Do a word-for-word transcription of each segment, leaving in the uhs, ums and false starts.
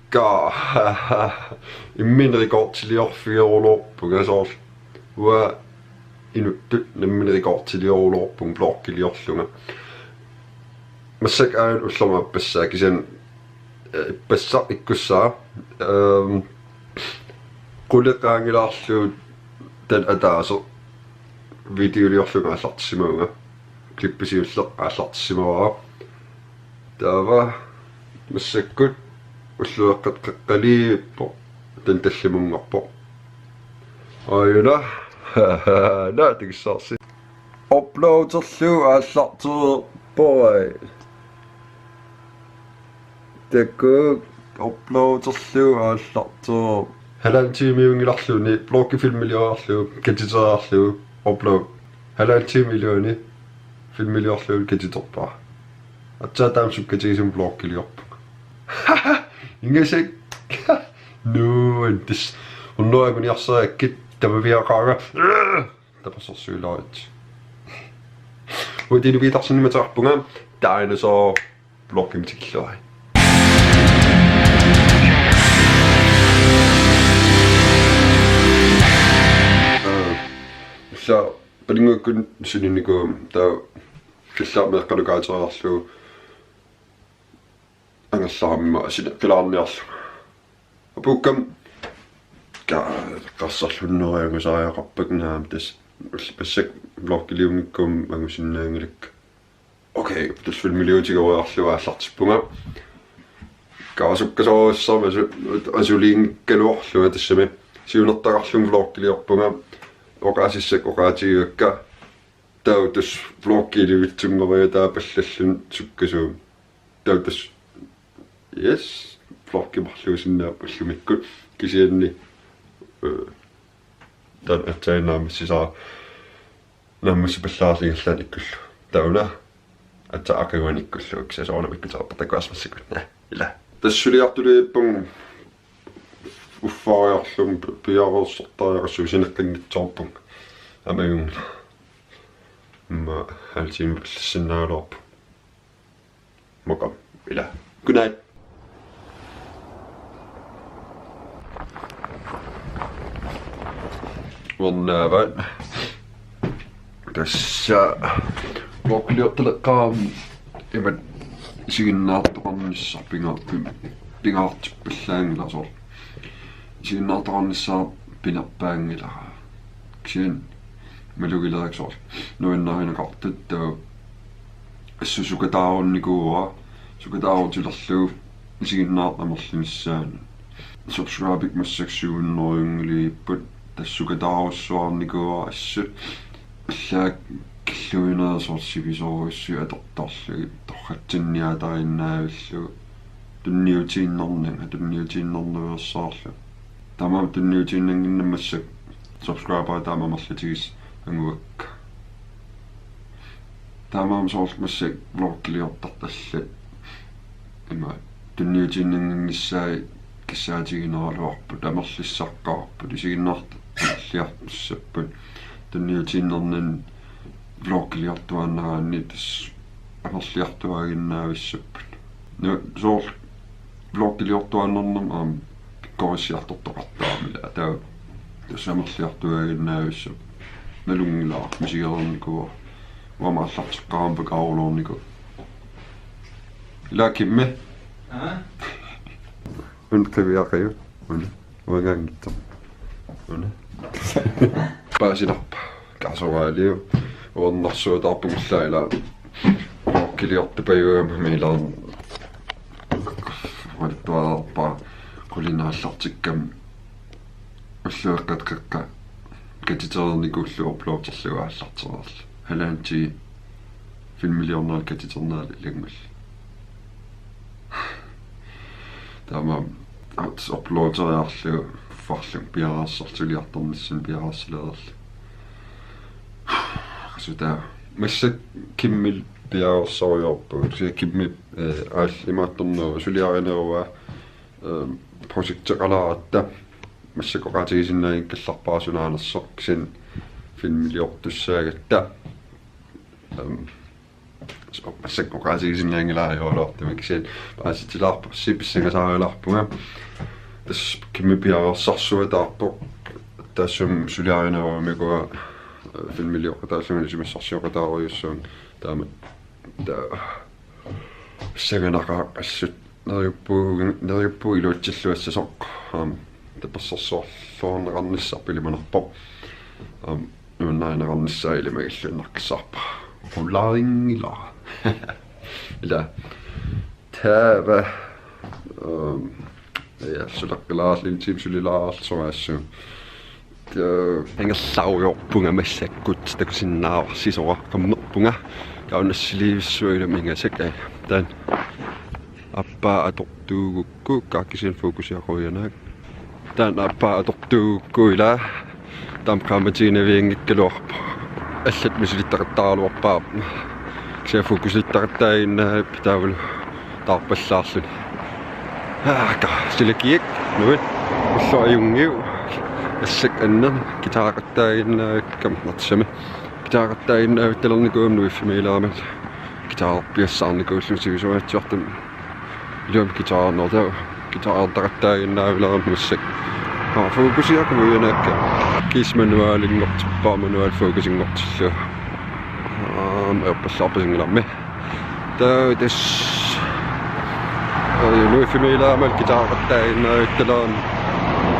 Ka imminut rekordiliorfigerulorpunga soorlu. Uanga inuttut nammineq rekordiliorulorpunga vloggiliorlunga. Massakkut aajuna ullormut aappassaa kisianni, eh, ippassaq ikkussaa. Ehm, quleqaanngilaarlugu taanna ataaseq videoliorlunga aallartissimavunga. Klippi siulleq aallartissimavara. Taava massakkut ullueqqat qeqqaliippoq. Taanna tallimanngorpoq. Aajuna. Naa tikissaarsi. Uploaderlugu aallartereerpoq. Takuuk, uploaderlugu aallartereerpoq. Halvanden tiimiunngilarluunniit, vloggi filmiliorlugu, katitereerlugu, upload. Halvanden tiimi iluani filmiliorlugu katiterpara. Aatsaat taama sukkatigisumik vloggiliorpunga. Ingasak. Nuantis. Unnuagu niarsaakkit tamaviaqaanga. Tapersersuilaarlugu. Uatinu piitarsinni mateqarpunga. Dinosaur vloggimi tikilluarit. Aa, ussa paninnguakkut sininikuum taava killaarmi eqqanukaatereerlugu angerlarama sineqqilaarniarlugu. Apuukkami ka-, qassarlunneruangusariaqarpakka naamik tassa ullup massakkut vloggiliunngikkuummi angusinnaanngilakka. Okay, tassa filmiliutigooriarlugu aallartippunga. Kaasukkasoorujussuarmik asu-, asuliinngikkaluarlunga tassami siunertaqarlunga vloggiliorpunga. Oqaasissakka oqaatigivakka. Taava tassa vloggilivissunngorujuuvoq taava pallalluni sukkasuumik. Taava tassa, yes, vloggi marluusinnaapput ullumikkut. Kisianni, øh, taanna aatsaat naammassisaa-, naammassippallaarlugu ingerlaannaq ikkullugu. Taava una aatsaat aqaguani ikkullugu, kisianni soorunami ikkutereerpara takuasmassikkut. Naa, ila. Tassa suliartuliippunga uffaariarlunga pi-, piareersartariaqassuunga sineqqinngitsoorpunga. Aamma ajunngilaq. Immaqa halv time pallassinnaagaluarpunga. Mukam. Ila. Good night. Uernaavat. Tassa vloggiliortaleqqaarama imatut isiginnaartoqarnissaq pinga-, pim-, pingaartippallaanngilara soorlu. Isiginnaartoqarnissaq pinerpaanngilara. Kisianni malugilerakku soorlu nuannarineqartut taava assut sukataarunnikuuara, sukataarutilerlugu isiginnaartut amerlinissaannut. Subscribit massakkut syv hundrede-nngiliipput, tassa sukataarussuarnikuuara assut. Allaat killuinerit soorlu sivisoorujussuit atortorlugit torratsinniaatariinnaavillugu. Tunniutiinnarnanga, tunniutiinnarnaveersaarlugu. Taamaammat tunniutiinnannginnama massakkut subscriberit taama amerlatigisut anguvakka. Taamaammat soorlu massakkut vloggiliortartut allat ima tunniutiinnannginnissaat kissaatigineraluarput, amerlissaqqaarput, isiginnaartut amerliartussapput, tunniutiinnarnani vloggiliortuaannaraanni tassa amerliartuaaginnaavissapput. Nu, soorlu vloggiliortuaannarnerma aamma pikkorissiartortoqartarami ila. Taava tassa amerliartuaaginnaavissapput. Nalunngilara, misigereernikuuara. Uanga aallarteqqaarama pakaaruloornikuuara. Ila Kimmi. Aa? Una qiviaqiu. Una. Uangaanngitsoq. Una. Paasilerpa. Kasoraaliu. Uernarsuutaarpunga ila. Vloggiliortupajuugama miilaarn. Ualittuarpa. Qulinaallartikkama. Ullueqqat qeqqa. Katitereernikuullugu uploaderlugu aallartereerlugu. Halvanden time filmiliornerit katiternerat ilanngullugit. Taamaammat uploaderiarlugu uffarlunga piareersarlugu suliartornissamut piareersilereerlugu. Qasutaa. Massakkut Kimmil piareersarujoorpugut. Kisianni Kimmi, eh, aalli imaattorneruvoq suliarineruvoq, eh, projekteqalaaratta. Massakkut oqaatigisinnaanngikkallarpara sunaanersoq kisianni filmiliortussaagatta. Ehm, Massakkut oqaatigisinnaanngilara ajoraluartumik, kisianni paasitilaarpassi pissangasaarilaarpunga. Tassa Kimmi piareersarsuataarpoq. Taassuma suliarinerugamikku filmilioqataallunga ilisimassarsioqataarujussuuvunga. Taama ta pissanganaqaaq assut neriuppugu-, neriuppugut iluatsilluassasoq. Aam, tapersersuarluarneqarnissarput ilimanarpoq. Aam, nuannarineqarnissaa ilimagilluinnartussaavarput. Qularinngilaq. Ila. Taava. Aam, ja, suleqqilaarluni tiimi sulilaarlugu soraassuunga. Ingerlarujoorpunga massakkut takusinnaavarsi, soraqqammerpunga. Kaunnassilivissuaq ilami ingasak, eh. Taanna aappaa atortuugukku, kaakkisian fokusia qujanaq. Taanna aappaa atortuugukku ila. Taama qaammatiinnavianngikkaluarpoq. Allat misilittaqattaaraluarpaat. Kisianni fokusilittaqattaaginnarpara taavalu taarpallaarluni. Aaka, silakiak, nuit, ulloq ajunngiuk, assakka annermik, guitaraqattaaginnaavikkama narsami. Guitaraqattaaginnaavittalernikut nuiffimmi ilaammat. Guitarerpiassaarnikuullugu sivisuumik atsiortumik. Ilumut guitarernertaa, guitarertaqattaaginnaavilerama massakkut. Aa, fokusiaq qujanaq. Kiisa manualinngortippara, manual fokusinngortillugu. Aam, ajorpallaarpasinngilarmi. Taava tassa. Aa, nuiffimmi ilaammat guitaraqattaaginnaavittalerama.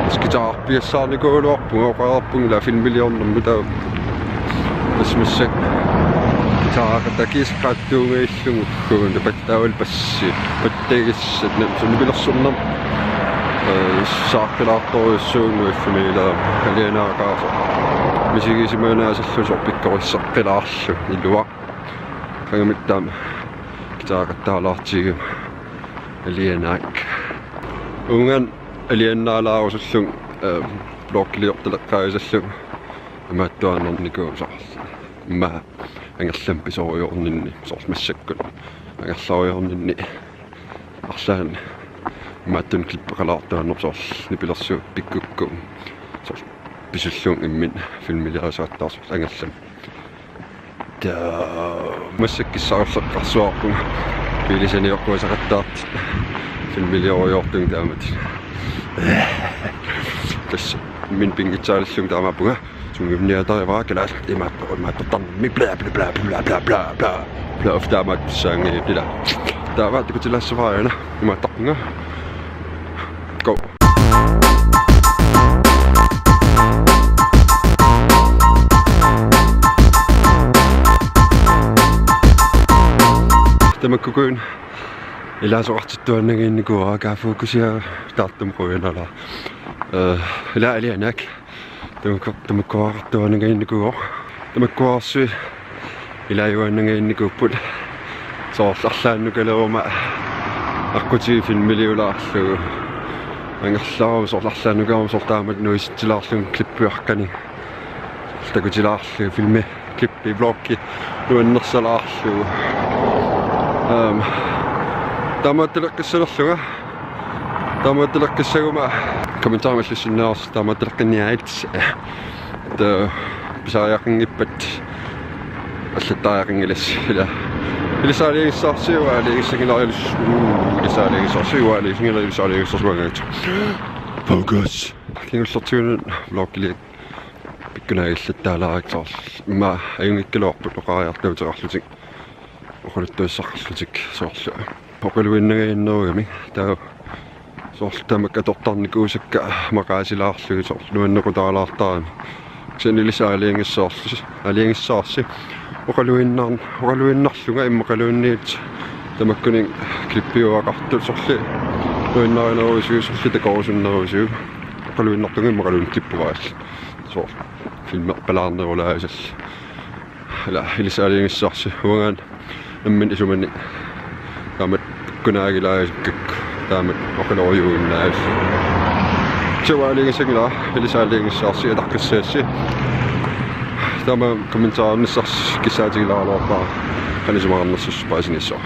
Tassa guitarerpiassaarnikuugaluarpunga, oqarpunga ila filmiliornermut taava. Tassa massakkut guitaraqattaaq kiisa qaattuungajallugu. Kuuna pat- Taavalu bassi, pattagissat, nam-, suli nipilersornermut. Eh, saaqqilaartorujussuuvoq nuiffimmi ilaammat, alianaaqaaq. Misigisimanaasarlugu soorlu pikkorissaqqilaarlugu ilua. Qangamit taama guitaraqattaalaartigigama alianaak. Uunga alianaalaarusullugu, eh, vloggiliortaleqqaagisallugu. Imaattuaannarnikuuvoq soorlu. Immaqa angerlamut pisorujoorninni, soorlu massakkut. Angerlarujoorninni arlaanni imaattunik klippeqalaartuaannarpoq, soorlu nipilersuut pikkukku. Soorlu pisullugu imminut filmiliarisaqattaartoq soorlu angerlamut. Taava massakkut kissarulleqqarsuarpunga. Piilisani eqquisaqattaartut. Filmiliorujoortunga taamatut. Tassa imminut pinngitsaaliullugu taamaappunga. Sungiunniatarivara kalaallit imaappoq imaattortarnermi bla, bla, bla. Bla, uf, taamaattussaanngilaq ila. Taava takutilaassavara una imaattarpunga. Go. Tamakkuuguuna ilaasoqartittuaannannginnikuuara, kaa fokusia taartumik qujanalaaq. Eh, ila alianaak. Tamakku-, tamakkuarartuaannannginnikuuvoq. Tamakkuararsuit ilaajuaannannginnikuupput. Soorlu arlaannukaleruma aqqutigiit filmiliulaarlugu. Angerlaruma soorlu arlaannukaleruma soorlu taamatut nuisitsilaarlugu klippiaqqani. Takutilaarlugu filmi, klippi, vloggi nuannersalaarlugu. Aam, taamaattaleqqissanerlunga. Taamaattaleqqissaguma kommentarimut allassinnaavasi taamaattaleqqinniarit. Taava pisariaqanngippat allattariaqanngilassi ila. Ilisaaliagissaarsi uanga aliagissanngilara ilus-, uu, ilisaaliagissaarsi uanga aliagissanngilara ilisaaliagissaarsi uanga. Focus. Kingullertigut vloggiliaq pikkunaagillattaalaarikka soorlu. Immaqa ajunngikkaluarput oqariartuuteqarlutik. Oqaluttuassaqarlutik soorlu. Oqaluinnannginnerugamik. Taava soorlu tamakku atortarnikuusakka maqaasilaarlugit soorlu nuannequtaalaartarami. Kisianni ilissi aalajangissaarlusi, aalajangissaarsi. Oqaluinnar-, oqaluinnarlunga immaqaluunniit tamakkuninnga klippiugaqartut soorlu. Nuannarinerusui soorlu takorusunnerusui. Oqaluinnartunga immaqaluunniit klippiugaqarluni. Soorlu filmerpalaarnerulaassallugu. Ila, ilissi aalajangissaarsi uanga nammineq isumanni taamatut pikkunaagilaarukku taamatut oqalorujuinnaasoq. Taava aalajangissanngilaq, ilissi aalajangissaarsi ataqqissaassi. Taava kommentarinissarsi kissaatigilaaraluarpara qanoq isumaqarnersusi paasiniassaaq.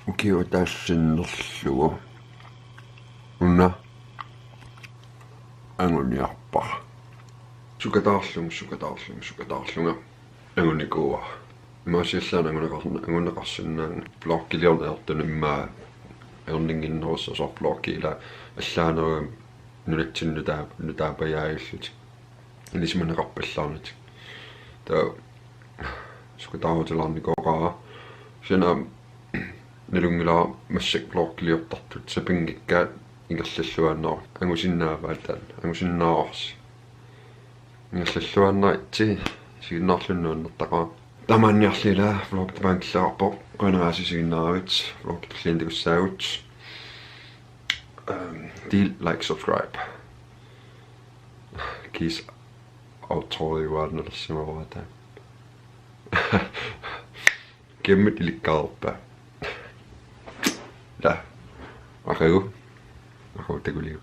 Ukiup ataatsip sinnerlugu. Una. Sukataarlunga, sukataarlunga, sukataarlunga. Angunikuuara. Imaasiallaannaq anguneqar-, anguneqarsinnaanngilanga vloggiliorneq ajortunut, immaqa ajornannginnerussasoq vloggi ila allaanerugami nunatsinnut nutaa-, nutaapajaajullutik. Ilisimaneqarpallaarnatik. Taava sukataarutilaarnikuuara. Kisianni aamma nalunngilara massakkut vloggiliortartut, sapinngikkakka ingerlalluaannarlutik. Angusinnaavaat taanna. Angusinnaavarsi. Ingerlalluaannarlutik, isiginnaarlunga nuannertaqaaq. Tamanniarli ila vloggi taanna killeqarpoq. Qujanaq aasiit isiginnaaravit. Vloggi tulliani takussaagut. Øhm, del, like, subscribe. Kiisa outroliuaannalersimavara taanna. Kimmut ilikkaarpa. Ja. Aqagu. Aqagu takuliuk.